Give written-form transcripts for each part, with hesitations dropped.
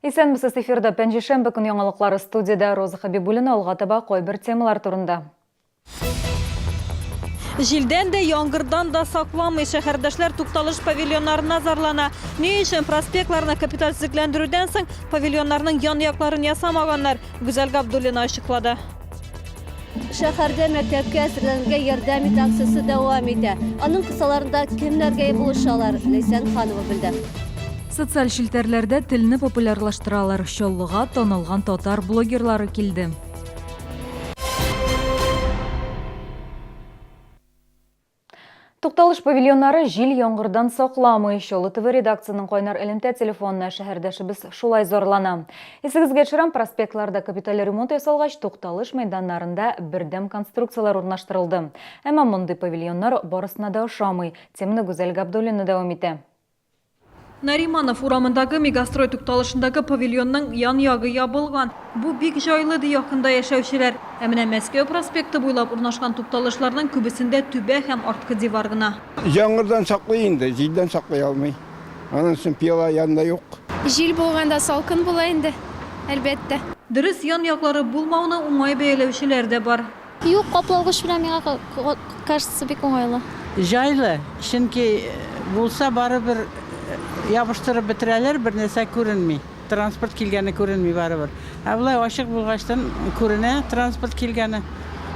Исәнмесез, эфирда пәнҗешәмбе көн яңалыклары, студиядә Роза Хәбибуллина. Алга таба кайбер темалар турында. Җилдән дә, яңгырдан да сакламый, шәһәрдәшләр тукталыш павильоннарына зарлана. Ни өчен проспектларны капиталь төзекләндерүдән соң павильоннарның ян-якларын ясамаганнар? Гүзәл Габдуллина ачыклады. Шәһәрдә мәктәпкә әзерләнергә ярдәм ит акциясе дәвам итә. Аның кысаларында кемнәргә булышалар, Ләйсән Ханова белде. Социаль челтәрләрдә телне популярлаштыралар. Чаллыга танылган татар блогерлары килде. Тукталыш павильоннары җил-яңгырдан сакламый. Чаллы ТВ редакцияның кайнар элемтә телефонына шәһәрдәшебез шулай зарлана. Исегезгә төшерәм, проспектларда капиталь ремонт ясалгач, тукталыш мәйданнарында бердәм конструкцияләр урнаштырылды. Әмма мондый павильоннар барысына да ошамый. Теманы Гүзәл Габдуллина дәвам итә. Нариманов урамындагы Мегастрой тукталышындагы павильонның ян ягы ябылган. Бу бик җайлы, ди якында яшәүчеләр. Ә менә Мәскәү проспекты буйлап урнашкан тукталышларның күбесендә түбә һәм арткы дивар гына. Яңгырдан саклый инде, җилдән саклый алмый. Аннан соң пыяла янында юк. Җил булганда салкын була инде, әлбәттә. Дөрес, ян яклары булмауны уңай бәяләүчеләр дә бар. Юк, каплаугыч белән миңа кажется бик уңайлы. Җайлы, чөнки булса барыбер ябыштырып бетерәләр, бернәрсә күренми. Транспорт килгәне күренми барыбер. Ә болай ачык булгачтын күренә транспорт килгәне.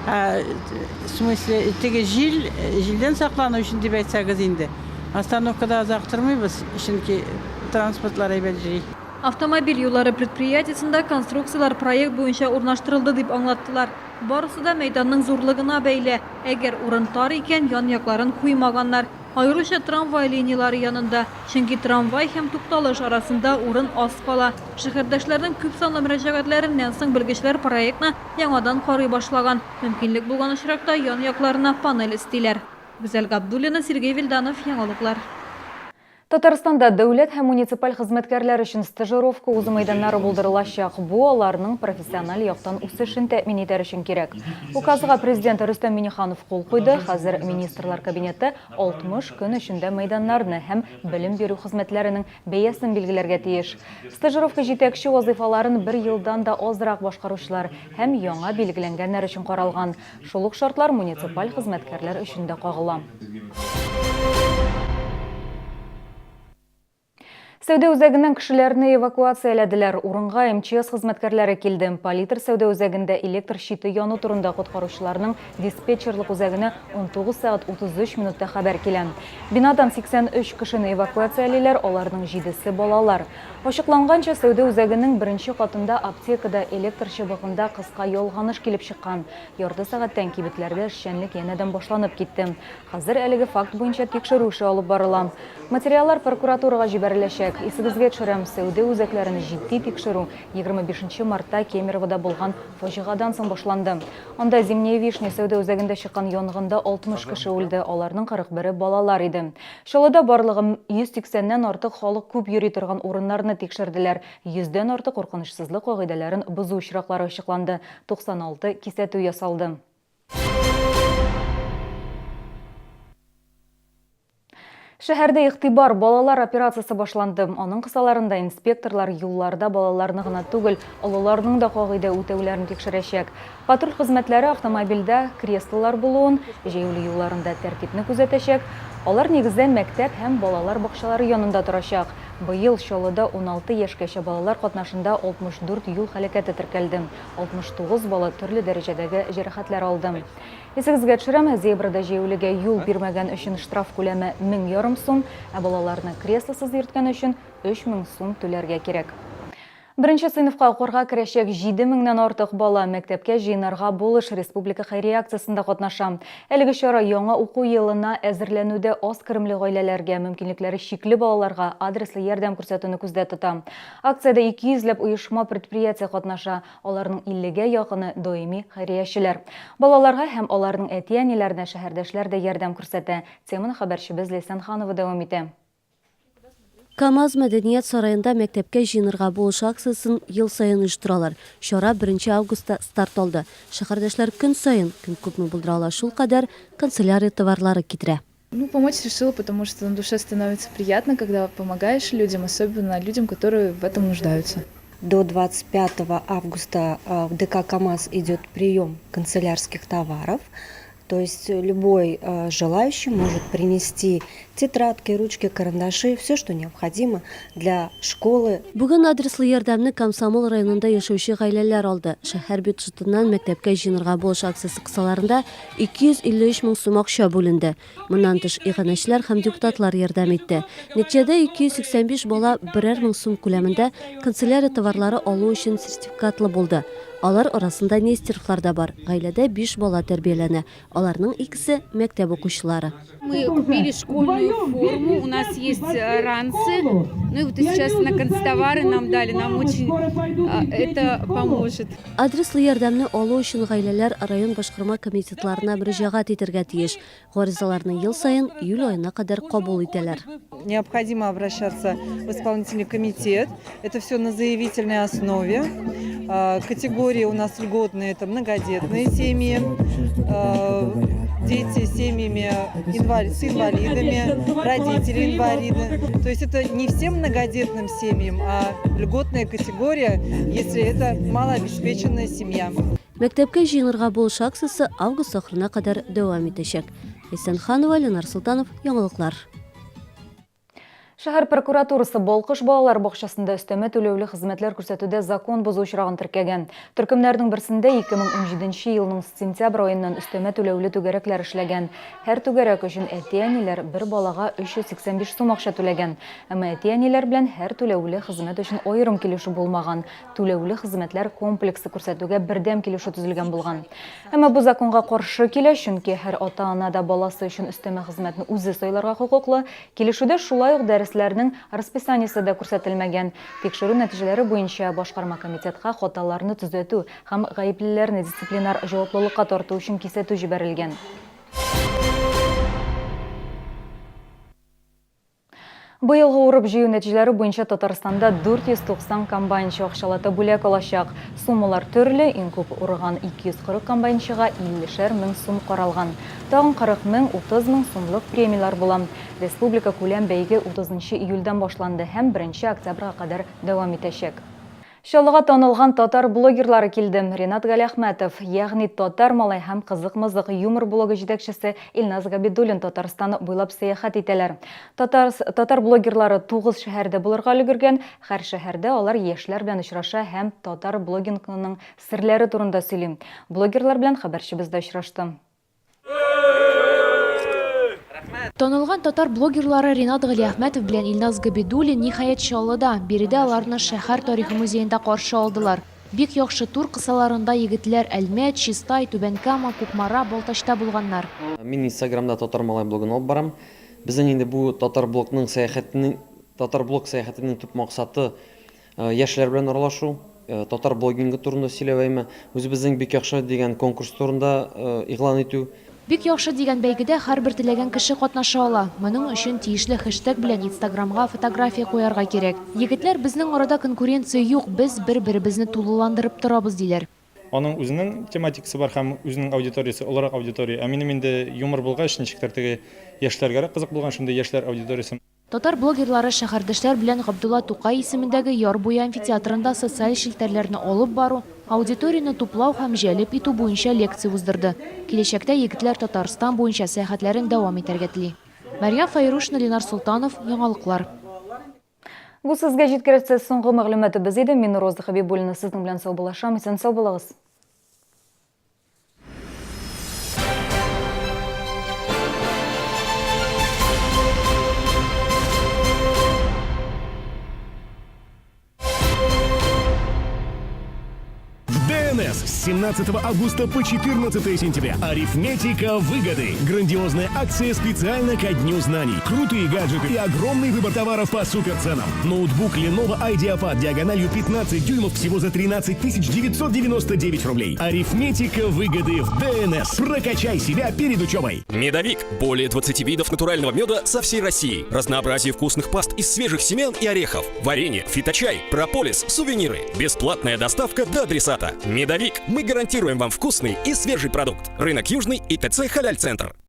Ә в смысле теге җил, җилдән саклану өчен дип әйтсәгез инде, остановкада озак тормыйбыз, чөнки транспортлар әйбәт йөри. Автомобиль юллары предприятиесендә конструкцияләр проект буенча урнаштырылды дип аңлаттылар. Барысы да мәйданның зурлыгына бәйле. Әгәр урын тар икән, ян-якларын куймаганнар. Аеруча трамвай линияләре янында. Чөнки трамвай һәм тукталыш арасында урын аз кала. Шәһәрдәшләрнең күпсанлы мөрәҗәгатьләреннән соң белгечләр проектны яңадан карый башлаган. Мөмкинлек булган очракта ян-якларына панель өстиләр. Гүзәл Габдуллина, Сергей Вильданов, Яңалыклар. Татарстанда дәүләт һәм муниципаль хезмәткәрләр өчен стажировка узу мәйданнары булдырылачак. Бу аларның профессиональ яктан үсешен тәэмин итәр өчен кирәк. Указга Президент Рөстәм Миңнеханов кул куйды. Хәзер Министрлар Кабинеты 60 көн эчендә мәйданнарны һәм белем бирү хезмәтләренең бәясен билгеләргә тиеш. Стажировка җитәкче вазыйфаларын бер елдан да азрак башкаручылар һәм яңа билгеләнгәннәр өчен каралган. Шул ук шартлар муниципаль хезмәткәрләр өчен дә кагыла. Сәүдә үзәгеннән кешеләрне эвакуацияләделәр. Урынга МЧС хезмәткәрләре килде. Палитр сәүдә үзәгендә электр щиты яну турында коткаручыларның диспетчерлык үзәгенә 19 сәгать 33 минутта хәбәр килә. Бинадан 83 кешене эвакуациялиләр, аларның җидесе балалар. Ачыкланганча, сәүдә үзәгенең беренче катында аптекада электр чыбыгында кыска ялганыш килеп чыккан. Ярты сәгатьтән кибетләрдә эшчәнлек янәдән башланып китте. Хәзер әлеге факт буенча тикшерү эше алып барыла. Материаллар прокуратурага җибәреләчәк. Исегезгә төшерәм, сәүдә үзәкләрен җитди тикшерү 25 мартта Кемеровода булган фаҗигадан соң башланды. Анда Зимняя вишня сәүдә үзәгендә чыккан янгында 60 кеше үлде, аларның 41-е балалар иде. Чаллыда барлыгы 180 нән артык халык күп йөри торган урыннарны тикшерделәр, 100 дән артык куркынычсызлык кагыйдәләрен бозу очраклары ачыкланды, 96 кисәтү ясалды. Шәһәрдә Игътибар, балалар операциясе башланды. Аның кысаларында инспекторлар юлларда балаларны гына түгел, олыларның да кагыйдә үтәүләрен тикшерәчәк. Патруль хезмәтләре автомобильдә креслолар булуын, җәяүле юлларында тәртипне күзәтәчәк. Алар нигездә мәктәп һәм балалар бакчалары янында торачак. Быел Чаллыда 16 яшькәчә балалар катнашында 64 юл һәлакәте теркәлде. 69 бала төрле дәрәҗәдәге җәрәхәтләр алды. Исегезгә төшерәм, зебрада җәяүлегә юл бирмәгән өчен штраф күләме 1500 сум, ә балаларны креслосыз йөрткән өчен 3000 сум түләргә кирәк. Беренче сыйныфка укырга керәчәк 7 меңнән артык бала Мәктәпкә җыенырга булыш республика хәйрия акциясендә катнаша. Әлеге чара яңа уку елына әзерләнүдә аз керемле гаиләләргә, мөмкинлекләре чикле балаларга адреслы ярдәм күрсәтүне күздә тота. Акциядә 200 ләп оешма-предприятие катнаша. Аларның иллегә якыны, даими хәйриячеләр. Балаларга һәм аларның әти-әниләренә шәһәрдәшләр дә ярдәм күрсәтә. Теманы хәбәрчебез Ләйсән Ханова дәвам итә. КАМАЗ мәдәният сараенда Мәктәпкә җыенырга булыш акциясен ел саен оештыралар. Чара беренче августта старт алды. Шәһәрдәшләр көн саен, кем күпме булдыра ала шулкадәр, канцелярия товарлары китерә. Ну, помочь решила, потому что на душе становится приятно, когда помогаешь людям, особенно людям, которые в этом нуждаются. До 25 августа в ДК КАМАЗ идет прием канцелярских товаров. То есть любой желающий может принести тетрадки, ручки, карандаши, все, что необходимо для школы. Бүген адреслы ярдәмне Комсомол районында яшәүче гаиләләр алды. Шәһәр бюджетыннан мәктәпкә җыенырга булыш акциясе кысаларында 253 мең сум акча бүленде. Моннан тыш, иганәчеләр һәм депутатлар ярдәм итте. Нәтиҗәдә 285 бала берәр мең сум күләмендә канцелярия товарлары алу өчен сертификатлы булды. Алар арасында Нестеровлар да бар. Гаиләдә биш бала тәрбияләнә. Аларның икесе, мәктәп укучылары. Мы купили школьную форму, у нас есть э, ранцы. Ну и вот сейчас на канцтовары нам дали, нам очень это поможет. Адреслы ярдәмне алу өчен гаиләләр район башкарма комитетларына мөрәҗәгать итәргә тиеш. Гаризаларны ел саен июль аена кадәр кабул итәләр. Необходимо обращаться в исполнительный комитет. Это все на заявительной основе. Категории у нас льготные, это многодетные семьи, дети с семьями с инвалидами, родители инвалиды. То есть это не всем многодетным семьям, а льготная категория, если это малообеспеченная семья. Мәктәпкә җыенырга булыш акциясе август ахырына кадәр дәвам итәчәк. Ләйсән Ханова, Ленар Солтанов, Яңалыклар. Шәһәр прокуратурасы Балкыш балалар бакчасында өстәмә түләүле хезмәтләр күрсәтүдә закон бозу очрагын теркәгән. Төркемнәрнең берсендә 2017 елның сентябрь аеннан өстәмә түләүле түгәрәкләр эшләгән. Һәр түгәрәк өчен әти-әниләр бер балага 385 сум акча түләгән. Әмма әти-әниләр белән һәр түләүле хезмәт өчен аерым килешү булмаган. Түләүле хезмәтләр комплексы күрсәтүгә бердәм килешү төзелгән булган. Әмма бу законга каршы килә, чөнки һәр ата-ана да баласы өчен өстәмә хезмәтне үзе сайларга хокуклы. Килешүдә шулай ук дәресләрнең расписаниесе дә күрсәтелмәгән. Тикшерү нәтиҗәләре буенча башкарма комитетка хаталарны төзәтү һәм гаеплеләрне дисциплинар җаваплылыкка тарту өчен кисәтү җибәрелгән. Быелгы урып-җыю нәтиҗәләре буенча Татарстанда 490 комбайнчы акчалата бүләк алачак. Суммалар төрле, иң күп урган 240 комбайнчыга 50 шәр мең сум каралган. Тагын 40 мең, 30 мең сумлык премияләр була. Республика күләм бәйге 30 нчы июльдән башланды һәм беренче октябрьгә кадәр дәвам итәчәк. Чаллыга танылган татар блогерлары килде. Ренат Галиәхмәтов, ягъни Татар малай һәм Кызык-мызык юмор блогы җитәкчесе Илназ Габидуллин Татарстан буйлап сәяхәт итәләр. Татар татар блогерлары тугыз шәһәрдә булырга өлгергән. Һәр шәһәрдә алар яшьләр белән очраша һәм татар блогингының серләре турында сөйли. Блогерлар белән хәбәрчебез дә очрашты. Танылган татар блогерлары Ренат Галиәхмәтов белән Илназ Габидуллин, ниһаять, Чаллыда. Биредә аларны шәһәр тарихы музеенда каршы алдылар. Бик яхшы тур кысаларында егетләр Әлмәт, Чистай, Түбән Кама, Кукмара, Балтачта булганнар. Мин Инстаграмда Татар малай блогын алып барам. Безнең инде бу Татар блогның сәяхәтенең Татар блог сәяхәтенең төп максаты, Яшьләр белән аралашу, татар блогингы турында сөйләү әйме, үзебезнең Бик яхшы дигән конкурс турында игълан итү. Бик яхшы дигән бәйгедә һәрбер теләгән кеше катнаша ала. Моның өчен тиешле хештег белән Инстаграмга фотография куярга кирәк. Егетләр, безнең арада конкуренция юк, без бер-беребезне тулыландырып торабыз, диләр. Аның үзенең тематикасы бар һәм үзенең аудиториясе, олырак аудитория. Ә минем инде юмор булгач, ничектер теге яшьләргәрәк кызык булган, шундый яшьләр аудиториясе. Татар блогерлары шәһәрдәшләр белән Габдулла Тукай исемендәге Яр буе амфитеатрында социаль челтәрләрне алып бару, аудиторияне туплау һәм җәлеп итү буенча лекция уздырды. Киләчәктә егетләр Татарстан буенча сәяхәтләрен дәвам итәргә тели. Мәрьям Фәйрушина, Ленар Солтанов, Яңалыклар. Бу сезгә җиткерәсе соңгы мәгълүматыбыз иде. Мин Роза Хәбибуллина сезнең белән саубуллашам. Исән-сау булыгыз. ДНС с 17 августа по 14 сентября. Арифметика выгоды. Грандиозная акция специально ко Дню знаний. Крутые гаджеты и огромный выбор товаров по суперценам. Ноутбук Lenovo IdeaPad диагональю 15 дюймов всего за 13 999 рублей. Арифметика выгоды в ДНС. Прокачай себя перед учебой. Медовик. Более 20 видов натурального меда со всей России. Разнообразие вкусных паст из свежих семян и орехов. Варенье, фиточай, прополис, сувениры. Бесплатная доставка до адресата. Медовик. Мы гарантируем вам вкусный и свежий продукт. Рынок Южный и ТЦ Халяль Центр.